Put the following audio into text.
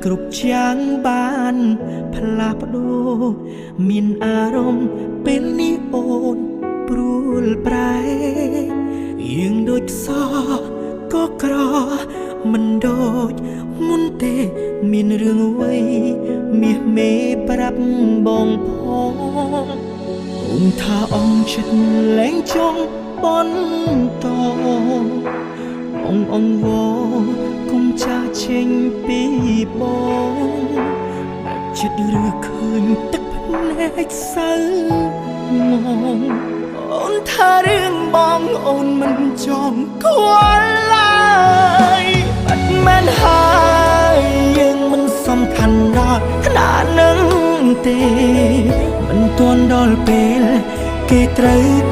គ្រប់យ៉ាងបានផ្លាស់ប្ដូរមានអារម្មណ៍ពេលនេះអូនព្រួលប្រែយើងដូចសក៏ក្រមិនដូចមុនទេមានរឿងអ្វីមាសមេប្រាប់បងផងអូនថាអងចិត្តលែងចង់បន្ត អងអងវគុំចាស់ចេញពីបងបែបចិត្តឬឃើញទឹកភ្នែកសៅមងអូនថារឿងបងអូនមិនចង់ខ្វល់ឡើយបាត់មែនហើយយើងមិនសំខាន់ដល់ຂະຫນាតនឹងទេមិនទាន់ដល់ពេលគេត្រូវ